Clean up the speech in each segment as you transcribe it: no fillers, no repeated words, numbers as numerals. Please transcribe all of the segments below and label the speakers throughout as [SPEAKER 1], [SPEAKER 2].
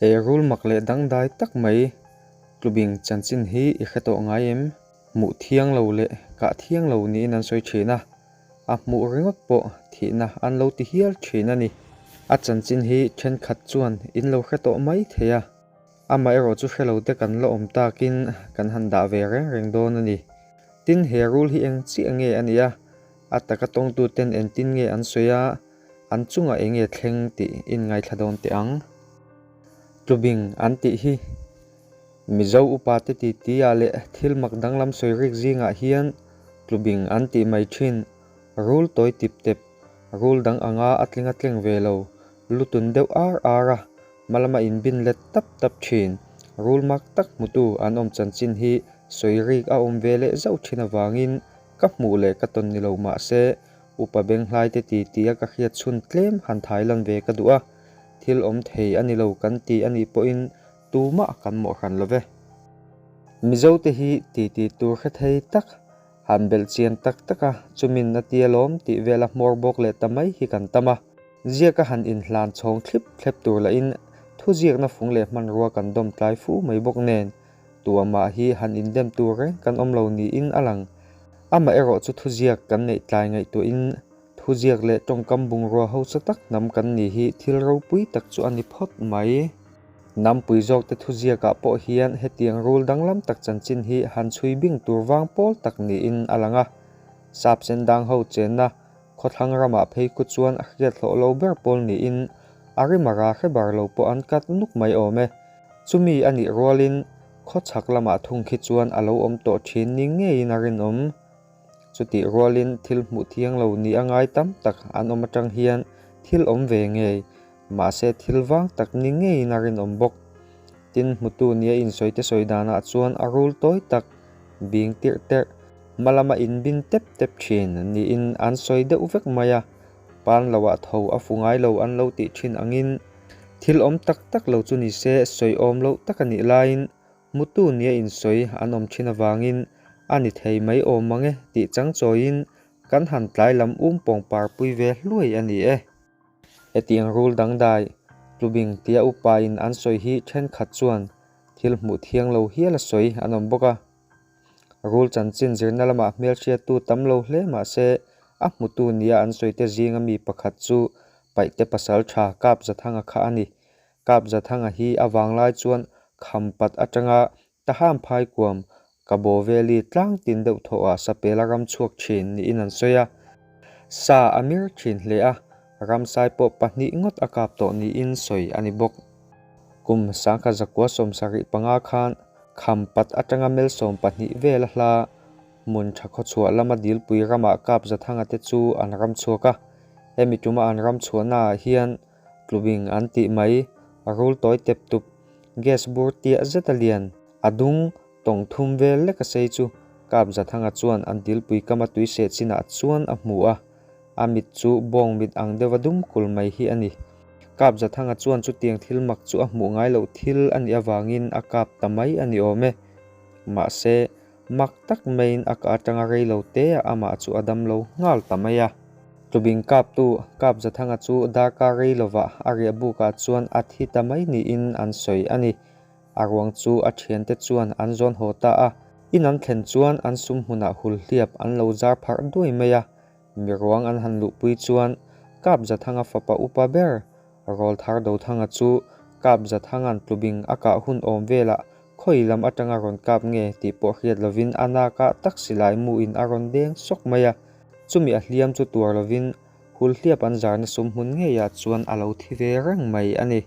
[SPEAKER 1] He rul mak leh dangdai tak mai tlubing chanchin hi i hre tawh ngai em? Hmuh thiang lo leh kah thiang lo niin an sawi thin a, a hmuh ringawt pawh thihna an lo ti hial thin a ni. A chanchin hi thenkhat chuan in lo hre tawh mai thei a, amaherawhchu hre lo te kan la awm takin kan han dah ve reng reng dawn a ni. Tin, he rul hi eng chiah nge a nih a, a taka tawngtuten engtin nge an sawi a, An chungah eng nge thleng tih in ngaithla dawn teh ang. Tlubing an tih hi Mizo upa te titi ah leh thil mak danglam sawi rik zingah hian tlubing an tih mai thin. Rul tawi tip tep, rul dang anga a tling a tleng ve lo, lutun deuh ar ar a, hmalama inbin let tap tap thin. Rul mak tak hmutu an awm chanchin hi sawi rik a awm ve leh zauh thin avangin ka hmuh leh ka tawn ni lo mahse Upa Benghlaite ti tia ka hriat chhun tlem han thai lan ve ka duh a, thil awm thei a ni lo kan ti a nih pawhin tumah kan mawh hran lo ve. Mizote hi titi tur hre thei tak, han belh chian tak tak a, chumin a tia lawm tih vela hmawr bawk leh ta mai hi kan tam a. Ziaka han inhlan chhawng thlip thlep tur lahin thuziakna fung leh hmanrua kan dawm tlai fu mai bawk nen Tuamah hi han indem tur reng kan awm lo niin a lang. Amaherawh chu thuziak kan neih tlai ngaihtuahin thuziak leh tawngkam bungrua hausa tak hnam kan ni hi thil ropui tak chu a ni phawt mai. Hnampui zawkte thuziakah pawh hian hetiang rul danglam tak chanchin hi han chhui bing tur vang pawl tak niin a lang a. Sap sendang ho chenna khawthlang ramah phei khu chuan a hriat hlawh lo ber pawl niin a rimara hre bar lo pawh an kat nuk mai awm e. Chumi a nih rualin khawchhak lamah thung khi chuan a lo awm tawh thin ni ngeiin a rinawm. Chutih rualin thil hmuh thiang lo ni a ngai tam tak an awm atang hian thil awm ve ngei, mahse thil vang tak ni ngeiin a rinawm bawk. Tin, hmutu nia insawi te sawi danah chuan a rul tawi tak, bing tirh terh, hma lama inbin tep tep thin niin an sawi deuh vek mai a. Pan loah tho a fu ngai lo an lo tih thin angin thil awm tak tak lo chu ni se sawi awm loh tak a nih laiin hmutu nia insawi an awm thin avangin a ni thei mai awm mang e tih chang chawiin kan han tlai lam um pawng par pui ve hluai a ni e. Hetiang rul dangdai, tlubing tia upain an sawi hi thenkhat chuan thil hmuh thiang lo hial a sawi an awm bawk a. Rul chanchin zirna lamah hmelhriattu tam lo hle mah se, a hmutu nia an sawite zinga mi pakhat chu Paihte pasal tha Kap Zathanga kha a ni. Kap Zathanga hi a vanglai chuan Khampat atanga Taham Phaikuam, Kabo Valley tlang tin deuh thawhah Sapela ram chhuak thin niin an sawi a. Sa a mir thin hle a, ramsai pawh pahnih ngawt a kap tawh niin sawi a ni bawk. Kum sangkhat zakua 75 khan Khampat atanga mel 12 vela hla hmun tha khawchhuah lama dilpui ramah kap Zathanga te chu an ram chhuak a. Hemi tuma an ram chhuahnaah hian tlubing an tih mai, rul tawi tep tup, gas bur tiah zeta lian, a dung tawng thum vel lek a sei chu kap Zathanga chuan an dilpui kama tui seh chinah chuan a hmu a. A mit chu bawng mit ang deuha dum kul mai hi a ni. Kap Zathanga chuan chutiang thil mak chu a hmuh ngai loh thil a nih avangin a kap ta mai a ni awm e. Mahse, mak tak maiin a ka atanga rei lo te ah amah chu a dam lo nghal ta mai a. Tlubing kaptu Kap Zathanga chu darkar rei lovah a riah bukah chuan a thi ta mai niin an sawi a ni. A ruang chu a thiante chuan an zawn haw ta a. In an thlen chuan an sum hmunah hulhliap an lo zar pharh duai mai a. Mi ruang an han luhpui chuan Kap Zathanga fapa upa ber Rawlthar Dothanga chu Kap Zathanga'n tlubing a kah hun awm velah khawi lam atanga rawn kap nge tih pawh hriat lovin a nakah tak silai muin a rawn deng sawk mai a. Chumi a hliam chu tuar lovin hulhliap an zarna sum hmun ngeiah chuan a lo thi ve reng mai a ni.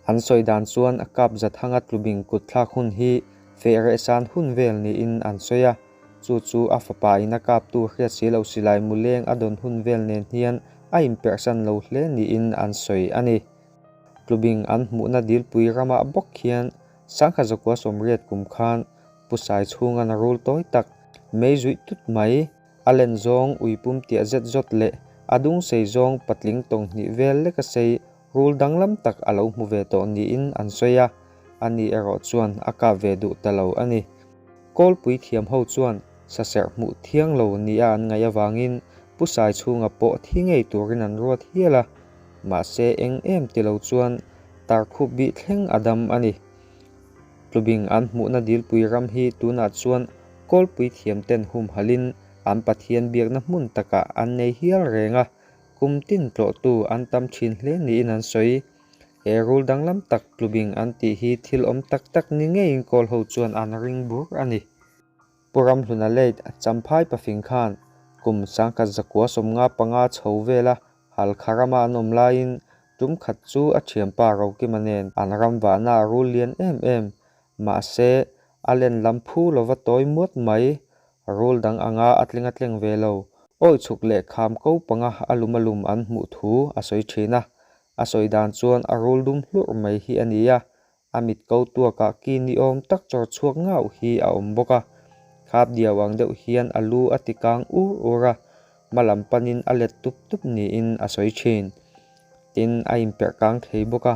[SPEAKER 1] An sawi dan chuan Kap Zathanga tlubing kut thlak hun hi feh rehsan hun vel niin an sawi a. Chu chu a fapa in a kaptu hriat si loh silai muleng a dawn hun vel nen hian a inperhsan lo hle niin an sawi a ni. Tlubing an hmuhna dilpui ramah bawk khian sangha zakua 80 kum khan Pu Sai chhunga na rul tawi tak, mei zuih tut mai, a len zawng uipum tiah zet zawt leh a dung sei zawng patling tawng hnih vel leka sei rul danglam tak a lo hmu ve tawh niin an sawi a, ani erawh chuan a kap ve duh ta lo a ni. Kawlpui thiam ho chuan saserh hmuh thiang lo nia an ngaih avangin Pu Sai chhunga pawh thi ngei turin an ruat hial a, mahse eng em ti lo chuan tarkhup bih thleng a dam a ni. Tlubing an hmuhna dilpui ram hi tunah chuan Kawlpui thiamten humhalhin an Pathian biakna hmun takah an nei hial reng a, kum tin tlawhtu an tam thin hle niin an sawi. He rul danglam tak tlubing an tih hi thil awm tak tak ni ngeiin Kawl ho chuan an ring bur a ni. Pu Ramhluna late Champhai pafing khan kum 1995 chho vela Halkha rama an awm laiin tum khat chu a thianpa Rokima nen an ram vahna a rul lian em em. Mahse, a len lam phu lova tawi muat mai. Rul dang anga a tling a tleng ve lo. Awi chhuk leh kham ko panga a lum a lum an hmuh thu a sawi thin a. A sawi dan chuan a rul dum hlurh mai hi a ni a, A mit ko tuakah ki ni awm tak chawr chhuak ngauh hi a awm bawk a, khap diau ang deuh hian a lu a ti kang ur ur a, hma lam panin a let tup tup niin a sawi thin. Tin, a inperh kang thei bawk a,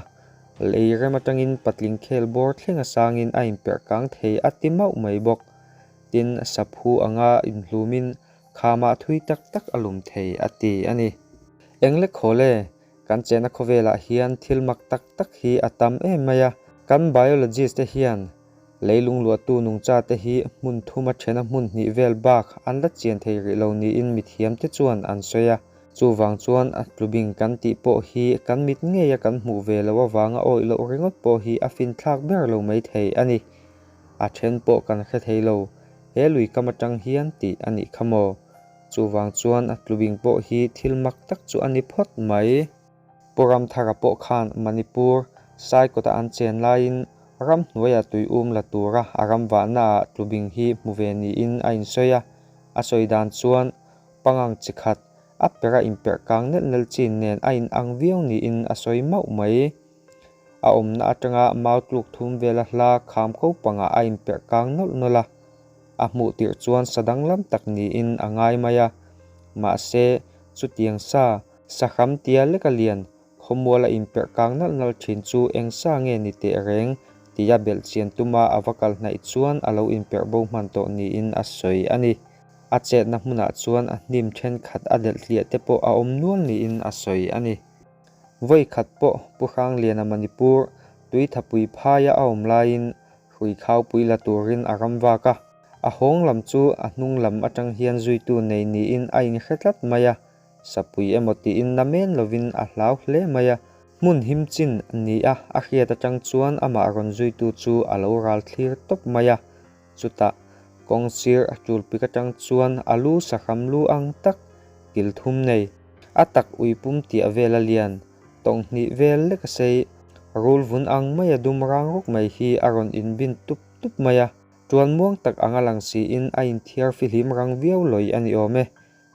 [SPEAKER 1] lei rem atangin patling khel bawr thleng a sangin a inperh kang thei a ti mauh mai bawk. Tin, saphu anga inhlumin khamah thui tak tak a lum thei a ti a ni. Englek hawl e, Kan chena khawvelah hian thil mak tak tak hi a tam em mai a, kan biologist te hian leilung luahtu nungcha te hi hmun thuma thena hmun hnih vel bak an la chian thei rih lo niin mithiam te chuan an sawi a. Chuvang chuan a tlubing kan tih pawh hi kan mit ngeia kan hmuh ve loh avanga awih loh ringawt pawh hi a finthlak ber lo mai thei a ni. A then pawh kan hre thei lo, he lui kam atang hian tih a nih kha maw? Chuvang chuan a tlubing pawh hi thil mak tak chu a ni phawt mai. Pu Ramthara pawh khan Manipur Saikawta an chen laiin ramhnuaia tui um la tura a ram vahnaah tlubing hi hmu ve niin a insawi a. A sawi dan chuan pangang chi khat a pera inperh kang nelh nelh chin nen a inang viau niin a sawi mauh mai. A awmna atanga mau tluk thum vela hla kham ko pangah a inperh kang nawlh nawlh a. A hmuh tirh chuan sa danglam tak niin a ngai mai a. Mahse, chutiang sa, sahram tia leka lian, khawmuala inperh kang nalh nalh thin chu eng sa nge ni teh reng tia belh chian tuma a va kal hnaih chuan a lo inperh bo hman tawh niin a sawi a ni. A chetna hmunah chuan a hnim thenkhat a delh hliah te pawh a awm nual niin a sawi a ni. Vawi khat pawh Pu Hrangliana Manipur Tuithapui phaia a awm laiin hrui khaupui la turin a ram vak a. A hawng lam chu a hnung lam atang hian zuitu nei niin a inhre tlat mai a, sapui emaw tiin na men lovin a hlau hle mai a. Hmun him chin ni a a hriat atang chuan amah rawn zuitu chu a lo ral thlir tawp mai a. Chutah kawng sir a tulpik atang chuan a lu sahram lu ang tak kil thum nei, a tak uipum tiah vel a lian, tawng hnih vel lek a sei, rul vun ang mai a dum rang rawk mai hi a rawn inbin tup tup mai a, tuan muang tak anga lang siin a inthiar fihlim rang viau lawi a ni awm e.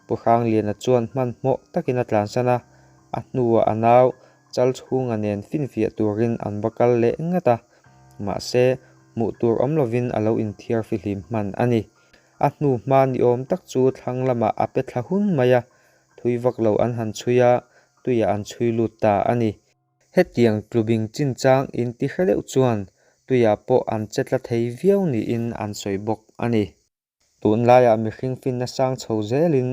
[SPEAKER 1] Pu Hrangliana chuan hmanhmawh takin a tlansan a, a hnuah a nau Chalchhunga nen finfiah turin an va kal leh ngat a. Mahse, hmuh tur awm lovin a lo inthiar fihlim hman a ni. A hnu hma ni awm tak chu thlang lamah a pe thla hun mai a, thui vak lo an han chhui a, tuiah an chhui lut ta a ni. Hetiang tlubing chinchang inti hre deuh chuan tuiah pawh an che tla thei viau niin an sawi bawk a ni. Tunlaiah mihring finna sang chho zelin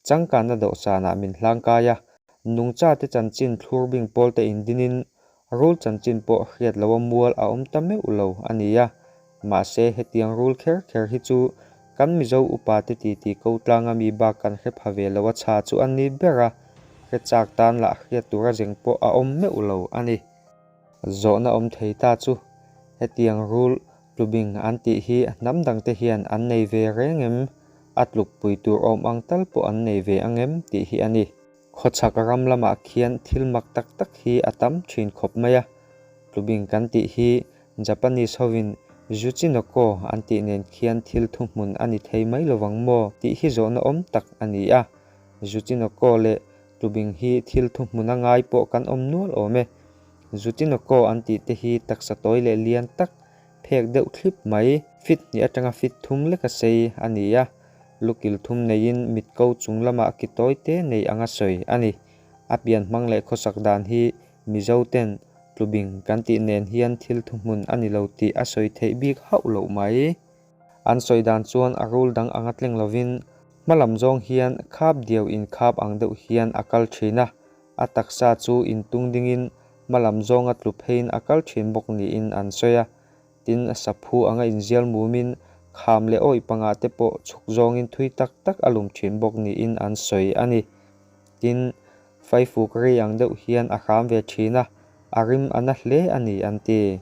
[SPEAKER 1] changkanna dawhsanah min hlangkai a, nungchate chanchin thlurbing pawlte indinin rul chanchin pawh hriat loa mual a awm ta meuh lo a ni a. Mahse, hetiang rul kher kher hi chu kan Mizo upate titi ko tlanga mi bak kan hre pha ve lo a chha chu a ni ber a, hre chak tan lah hriat tura zeng pawh a awm meuh lo a ni. Zawhna awm thei ta chu hetiang rul Tlubing an tih hi hnam dangte hian an nei ve reng em? A tlukpui tur awm ang tal pawh an nei ve ang em? tih hi a ni. Khawchhak ram lamah khian thil mak tak tak hi a tam thin khawp mai a. Tlubing kan tih hi Japanese hovin Zuchinoko an tih nen khian thil thuhmun a ni thei mai lovang maw? tih hi zawhna awm tak a ni a. Zuchinoko leh Tlubing hi thil thuhmun a ngai pawh kan awm nual awm e. Zuchinoko an tih te hi taksa tawi leh lian tak, phek deuh thlip mai, fit hnih atanga fit thum leka sei a ni a, lukil thum neiin mit ko chung lamah ki tawi te nei anga sawi a ni. A pian hmang leh khawsak dan hi Mizo ten tlubing kan tih nen hian thil thuhmun a ni lo tih a sawi theih bik hauh loh mai. An sawi dan chuan a rul dang anga tleng lovin hma lam zawng hian khap diau inkhap ang deuh hian a kal thin a, A taksa chu intung dingin hmalam zawnga tlu pheiin a kal thin bawk niin an sawi a. Tin, saphu anga inzial mumin kham leh awih pangah te pawh chhuk zawngin thui tak tak a lum thin bawk niin an sawi a ni. Tin, faifuk ri ang deuh hian a hram ve thin a, a rim a na hle a ni an ti.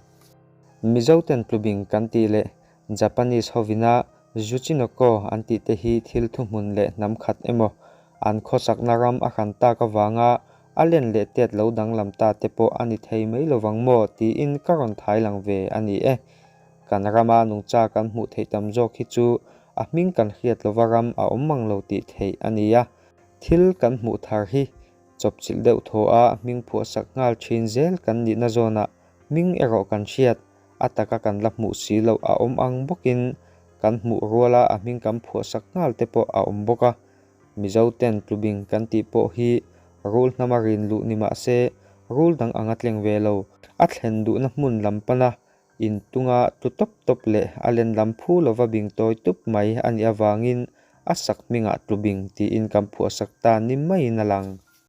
[SPEAKER 1] Mizoten tlubing kan tih leh Japanese hovina Zuchinoko an tih te hi thil thuhmun leh hnam khat emaw an khawsakna ram a hran tak avanga a len leh tet lo danglam ta te pawh a ni thei mai lovang maw tiin ka rawn thai lang ve a ni e. Kan rama nungcha kan hmuh theih tam zawk hi chu a hming kan hriat lova ram a awm mang lo tih theih a ni a. Thil kan hmuh thar hi chawpchilh deuh thaw a hming phuahsak nghal thin zel kan nihna zawnah hming erawh kan hriat a taka kan la hmuh si loh a awm ang bawkin kan hmuh ruala a hming kan phuahsak nghal te pawh a awm bawk a. Mizoten tlubing kan tih pawh hi rul hnama rin luh ni mah se rul dang anga tleng ve lo, a thlen duhna hmun lam pana intunga tlu tawp tawp leh a len lam phu lova bing tawi tup mai a nih avangin a sak hmingah tlubing tiin kan phuahsak ta ni maiin a lang.